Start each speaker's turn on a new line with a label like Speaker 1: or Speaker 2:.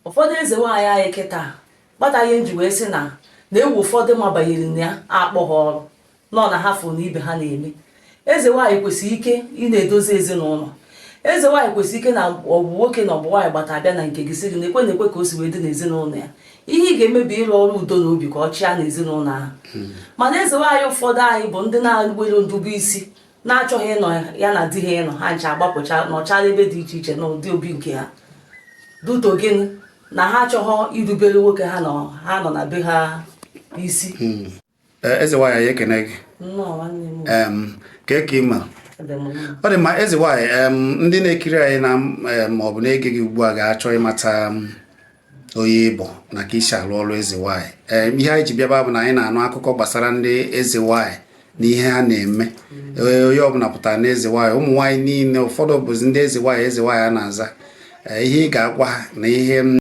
Speaker 1: Ụfọdụ eze nwaanyị anyị kịta kpata ihe nji wee sị na na-ewu ụfọdụ mabanyere na ya akpọ ha ọrụ nọ na ha fụ na ibe ha na-eme. Eze nwaanyị kwesịrị ike ị na-edozi ezinụlọ. Eze nwaanyị kwesịrị ike na ọbụ nwoke na ọbụ nwaanyị gbata abịa na nke gị, sị gị na ekwe na ekwe ka o si wee dị n'ezinụlọ ya, ihe ị ga-eme bụ ịrụ ọrụ udo na obi ka ọ chịa n'ezinụlọ ahụ. Mana eze nwaanyị ụfọdụ anyị bụ ndị na-were ndube isi, na-achọghị ịnọ ya na di ha ịnọ, ha ncha agbapụcha nọchara ebe dị iche iche n'ụdị obi nke ha duto gịnị na ha achọghị irubere nwoke ha nọ ha nọ na be ha isi.
Speaker 2: Eze nwaanyị, anyị ekene gị.
Speaker 1: Nnọọ, nwanne m.
Speaker 2: Ka ị ma
Speaker 1: Adị m mma.
Speaker 2: Ọ dị mma, eze nwaanyị. Ndị na-ekiri anyị na ma ọ bụ na-ege gị ugbu a ga-achọ ịmata onye ị bụ na ka isi alụ ọrụ eze nwaanyị. Ihe anyị ji bịaba bụ na anyị na-anụ akụkọ gbasara ndị eze nwaanyị na ihe ha na-eme. Onye ọbụla pụtara na eze nwaanyị, ụmụ nwaanyị niile, ụfọdụ bụzi ndị eze nwaanyị, eze nwaanyị a na-aza. Ihe ị ga-agwa ha na ihe